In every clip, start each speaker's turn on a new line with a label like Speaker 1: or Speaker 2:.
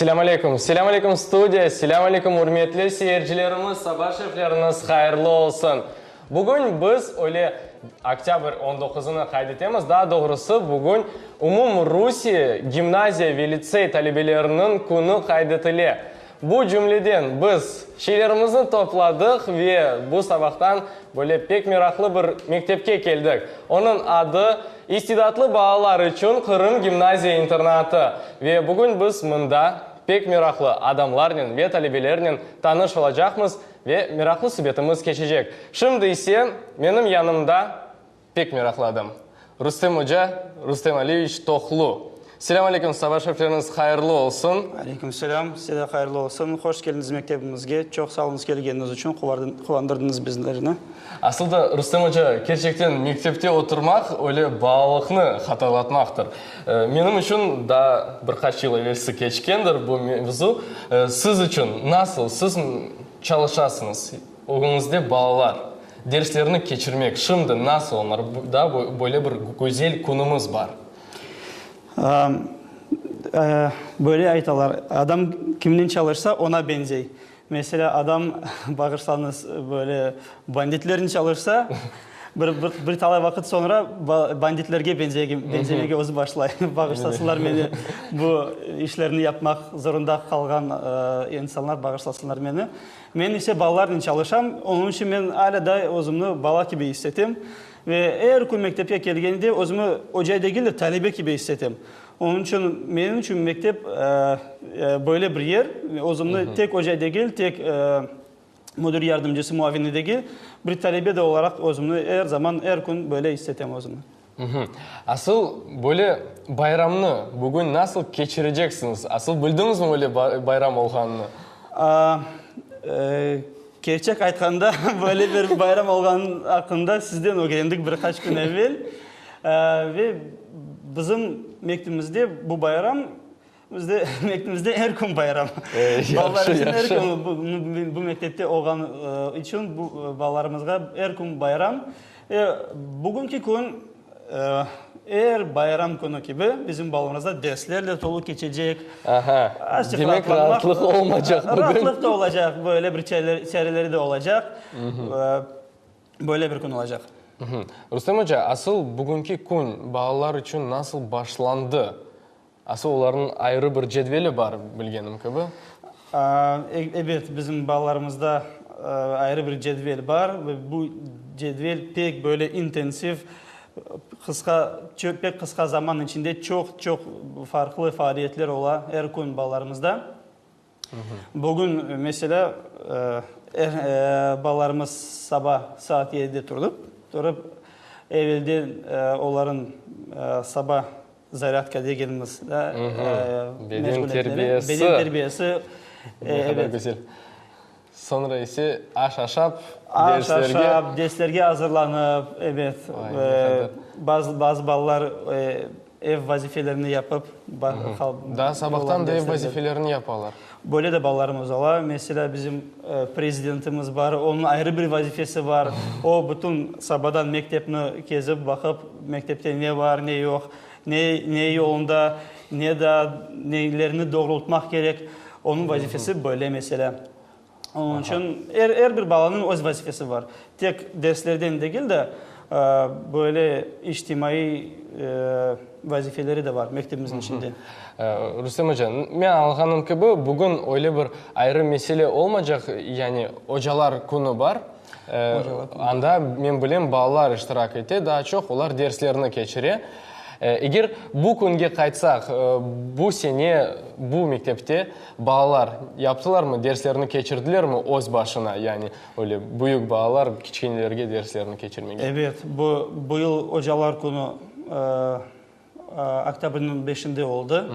Speaker 1: Selâm aleyküm! Selâm aleyküm, studiya! Selâm aleyküm, ürmetli seyircilerimiz! Saba şerifleriñiz hayırlı olsun! Bugün biz öyle oktâbr on doquzını qayd etemiz, daa doğrusı, bugün Umumrusiye gimnaziya ve litsey talebeleriniñ künü qayd etile. Bu cümleden, biz şeylerimizni topladıq ve bu sabahtan böyle pek meraqlı bir mektepke keldik. Onıñ adı, İstidatlı balalar içün Qırım gimnaziya-internatı. Ve bugün biz mında pek meraqlı adamlarnen ve talebelernen tanış olacaqmız ve meraqlı subetimiz keçecek. Şimdi ise menim yanımda Pek meraqlı adam. Rustem oca, Rustem Aliyeviç Tohlu. Selâm aleyküm, saba şerifleriñiz hayırlı olsun.
Speaker 2: Aleyküm selâm, size de hayırlı olsun. Hoş keldiñiz mektebimizge. Çoq sağ oluñız kelgeniñiz içün, quvandırdıñız bizlerni.
Speaker 1: Asıl da, Rustem oca, kerçekten mektepte oturmaq öyle balalıqnı hatırlatmaqtır. Menim içün daa bir qaç yıl evelsi keçkendir bu mevzu. Siz içün nasıl, siz çalışasıñız, ögüñizde balalar. Derslerni keçirmek şimdi nasıl onlar, daa böyle bir güzel künümiz bar.
Speaker 2: Böyle aytalar, adam kimnen çalışsa, ona benzey. Meselâ, adam, bağışlañız, böyle banditlernen çalışsa, bir, bir talay vaqıt soñra banditlerge benzemege özü başlay. Bağışlasınlar meni, bu işlerni yapmaq zorunda qalğan insanlar bağışlasınlar meni. Men ise balalarnen çalışam, onıñ içün men alâ daa özümni bala kibi is etem. Ve er kün mektepke kelgende özümi oca degil de, talebe kibi is etem. Onıñ içün menim içün mektep böyle bir yer, özümni tek oca degil, tek müdir yardımcısı, muavini degil, bir talebe de olaraq özümni er zaman, er kün böyle is etem özümni.
Speaker 1: Asıl, böyle bayramnı bugün nasıl keçireceksiñiz? Asıl, bildiñizmi öyle bayram olğanını?
Speaker 2: Kerçek aytqanda, böyle bir bayram olğanı aqqında sizden ögrendik bir qaç kün evel. Ve bizim mektebimizde bu bayram, bizde mektebimizde er kün bayram. Balalar içün er kün, bu mektepte olğan içün bu balalarımızğa er kün bayram. Bugünki kün er bayram künü kibi bizim balalarımızda derslerle tolu keçecek.
Speaker 1: Aha, demek raatlıq olmaycaq bugün.
Speaker 2: Raatlıq da olacaq, böyle bir çareleri de olacaq. Böyle bir kün olacaq.
Speaker 1: Rustem oca, asıl bugünki kün balalar içün nasıl başlandı? Asıl olarnıñ ayrı bir cedveli bar, bilgenim kibi.
Speaker 2: Ebet, bizim balalarımızda ayrı bir cedvel bar ve bu cedvel pek böyle intensiv, qısqa, pek qısqa zaman içinde çoq-çoq farqlı faaliyetler ola er kün balalarımızda. Bugün, meselâ, balalarımız saba saat yedide turdı, turıp, evelden olarnıñ saba Zarâdka degenimiz da,
Speaker 1: Beden terbiyesi.
Speaker 2: Beden terbiyesi.
Speaker 1: Ne qadar güzel. Soñra ise aş aşap,
Speaker 2: derslerge. Aş aşap, derslerge azırlanıp, ebet. Bazı, bazı balalar ev vazifelerini yapıp.
Speaker 1: Daa sabahtan da ev vazifelerini yapalar.
Speaker 2: Böyle de balalarımız ola. Meselâ, bizim prezidentimiz bar, onıñ ayrı bir vazifesi bar. O, bütün sabadan mektepni kezip, baqıp, mektepte ne bar, ne yoq, ne ne yolunda, ne daa nelerni doğrultmaq kerek. Onıñ vazifesi böyle, meselâ. Onıñ içün er, er bir balanıñ öz vazifesi bar. Tek derslerden degil de, böyle içtimaiy vazifeleri de bar mektebimizniñ içinde.
Speaker 1: Rustem oca, men añlağanım kibi, bugün öyle bir ayrı mesele olmaycaq, yani ocalar künü bar. Anda, men bilem, balalar iştirak ete, daa çoq olar derslerni keçire. Eger bu künge qaytsaq, bu sene bu mektepte balalar yaptılarmı, derslerni keçirdilermi öz başına, yani öyle büyük balalar kiçkenelerge derslerni keçirmege?
Speaker 2: Ebet, bu, bu yıl Ocalar künü oktâbrniñ beşinde oldı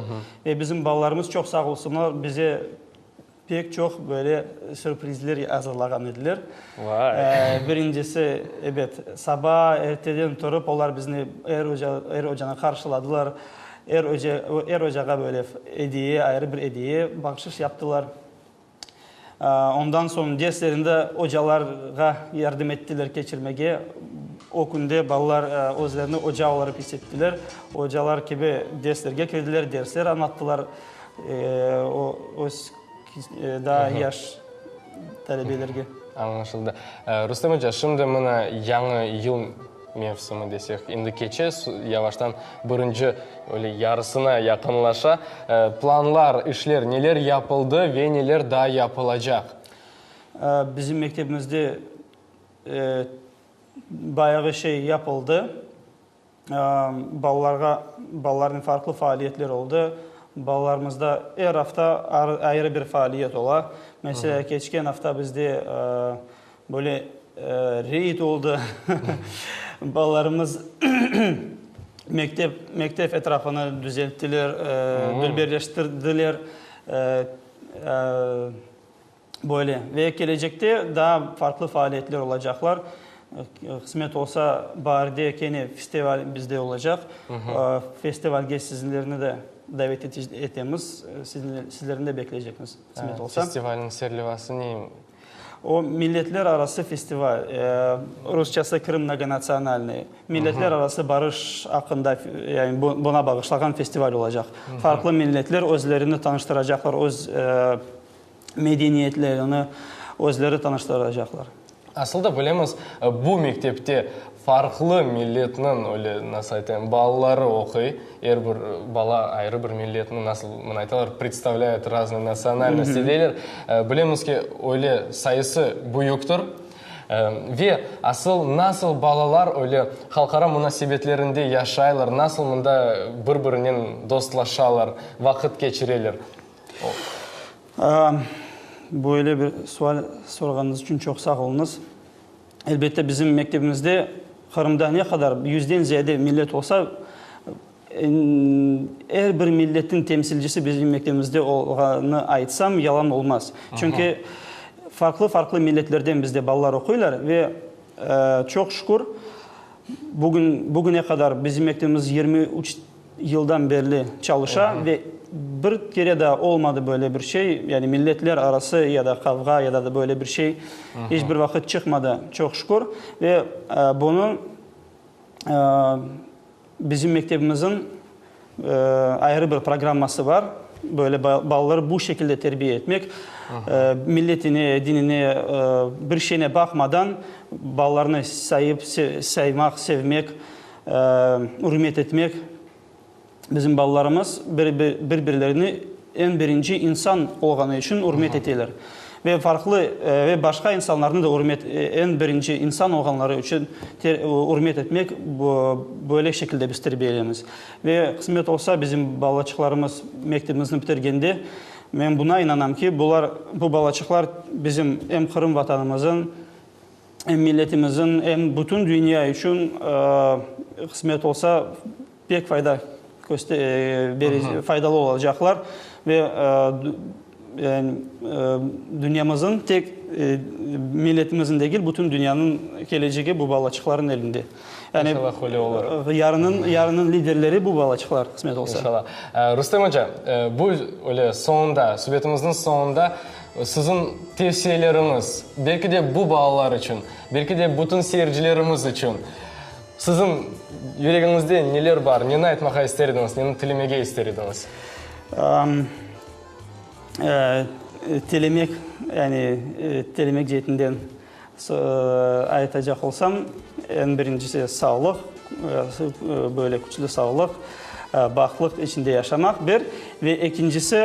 Speaker 2: ve bizim balalarımız çoq sağ olsunlar, bize Pek çoq böyle sürprizler azırlağan ediler.
Speaker 1: Vay!
Speaker 2: Birincisi, ebet, saba erteden turıp, olar bizni, er oca, er ocanı qarşıladılar. Er oca, er ocağa böyle ediye, ayrı bir ediye, bahşış yaptılar. Ondan soñ derslerinde ocalarğa yardım ettiler keçirmege. O künde balalar özlerini oca olaraq is ettiler. Ocalar kibi derslerge kirdiler, dersler añlattılar. O, öz daa yaş talebelerge.
Speaker 1: Añlaşıldı. Rustem oca, şimdi mına yañı yıl mevsimi desek, endi keçe, yavaştan birinci öyle yarısına yaqınlaşa. Planlar, işler, neler yapıldı ve neler daa yapılacaq?
Speaker 2: Bizim mektebimizde bayağı şey yapıldı. Balalarğa, balalarnen farqlı faaliyetler oldı. Balalarımızda er afta ayrı bir faaliyet ola. Meselâ, keçken afta bizde böyle reyd oldı. Balalarımız mektep, mektep etrafını düzelttiler, dülberleştirdiler. Böyle. Ve kelecekte daa farqlı faaliyetler olacaqlar. Qısmet olsa, baarde kene festival bizde olacaq. Festivalge sizlerni de davet etemiz, sizlerni de bekleycekmiz, qısmet olsa.
Speaker 1: Festivalniñ serlevası ne?
Speaker 2: O, milletler arası festival, rusçası Krım mnogonatsionalnıy. Milletler arası barış aqqında, yani buna bağışlağan festival olacaq. Farqlı milletler özlerini tanıştıracaqlar, öz medeniyetlerini özleri tanıştıracaqlar.
Speaker 1: Asıl da bilemiz, bu mektepte farqlı milletniñ, öyle nasıl aytayım, balaları oquy. Er bir bala ayrı bir milletni, nasıl mına aytalar, predstavlâet razne natsionalnosti deyler. Bilemiz ki, öyle sayısı büyüktir. Ve asıl nasıl balalar öyle halqara munasebetlerinde yaşaylar, nasıl mında bir-birinen dostlaşalar, vaqıt keçireler?
Speaker 2: Böyle bir sual sorğanıñız içün çoq sağ oluñız. Elbette, bizim mektebimizde Qırımda ne qadar yüzden ziyade millet olsa, er bir milletniñ temsilcisi bizim mektebimizde olğanını aytsam, yalan olmaz. Çünki farqlı-farqlı milletlerden bizde balalar oquylar ve çoq şükür, bugün, bugüne qadar bizim mektebimiz 23 yıldan berli çalışa ve bir kere daa olmadı böyle bir şey, yani milletler arası ya da qavğa ya da böyle bir şey iç bir vaqıt çıqmadı, çoq şükür. Ve bunı bizim mektebimizin ayrı bir programması bar, böyle balaları bu şekilde terbiye etmek, milletine, dinine, bir şeyine baqmadan balalarnı sayıp, saymaq, sevmek, Ürmet etmek, bizim balalarımız bir-birlerini eñ birinci insan olğanı içün ürmet eteler. Ve farqlı ve başqa insanlarnı da ürmet, eñ birinci insan olğanları içün ürmet etmek, böyle şekilde biz terbiyeleymiz. Ve qısmet olsa, bizim balaçıqlarımız mektebimizni bitirgende, men buna inanam ki, bular, bu balaçıqlar bizim em Qırım Vatanımızın, Em milletimizin, em bütün dünya içün qısmet olsa pek fayda faydalı olacaqlar ve dünyamızın tek milletimizin degil, bütün dünyanıñ kelecegi bu balaçıqların elinde.
Speaker 1: Yani İnşallah öyle olur.
Speaker 2: Yarınıñ, yarınıñ liderleri bu balaçıqlar, qısmet olsa.
Speaker 1: İnşallah. Rustem oca, bu öyle soñunda, subetimizniñ soñunda Siziñ tevsiyeleriñiz, belki de bu balalar içün, belki de bütün seyircilerimiz içün, siziñ yüregiñizde neler bar, neni aytmağa ister ediñiz, neni tilemege ister ediñiz?
Speaker 2: Tilemek, yani tilemek ceetinden aytacaq olsam, eñ birincisi sağlıq, böyle küçlü sağlıq, bahtlık içinde yaşamaq bir ve ekincisi,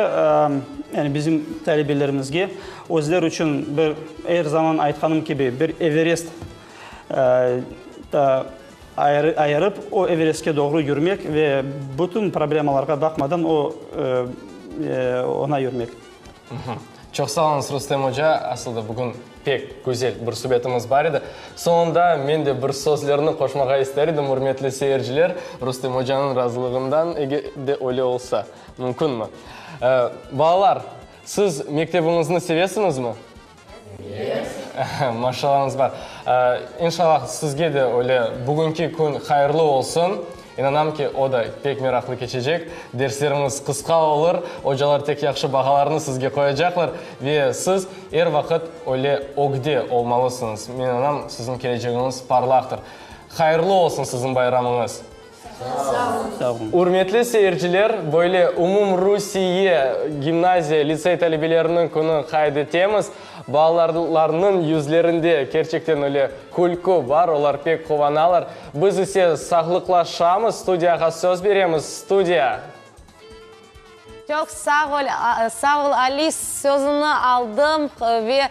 Speaker 2: yani bizim talebelerimizge özleri içün bir, er zaman aytqanım kibi, bir Everest ayırıp, o Everestke doğru yürmek ve bütün problemalarğa baqmadan o oña yürmek.
Speaker 1: Çoq sağ oluñız, Rustem oca. Asıl da bugün pek güzel bir subetimiz bar edi. Soñunda men de bir sözlerni qoşmağa ister edim, ürmetli seyirciler, Rustem ocanıñ razılığından, eger de öyle olsa, mümkünmi? Balalar, siz mektebiñizni sevesiñizmi?
Speaker 3: Yes.
Speaker 1: Maşallañız bar. İnşallah, sizge de öyle bugünki kün hayırlı olsun. İnanam ki, o da pek meraqlı keçecek. Dersleriñiz qısqa olur, ocalar tek yahşı bahalarnı sizge qoyacaqlar ve siz er vaqıt öyle ögde olmalısıñız. Men inanam, siziñ kelecegiñiz parlaqtır. Hayırlı olsun siziñ bayramıñız!
Speaker 2: Sağ olun.
Speaker 1: Ürmetli seyirciler, böyle Umumrusiye gimnaziya, litsey talebeleriniñ künü qayd etemiz. Balalarnıñ yüzlerinde kerçekten öyle külkü bar, olar pek quvanalar. Biz ise sağlıqlaşamız, studiyağa söz beremiz. Studiya.
Speaker 3: Çoq sağ ol, sağ ol, Ali, sözüni aldım ve.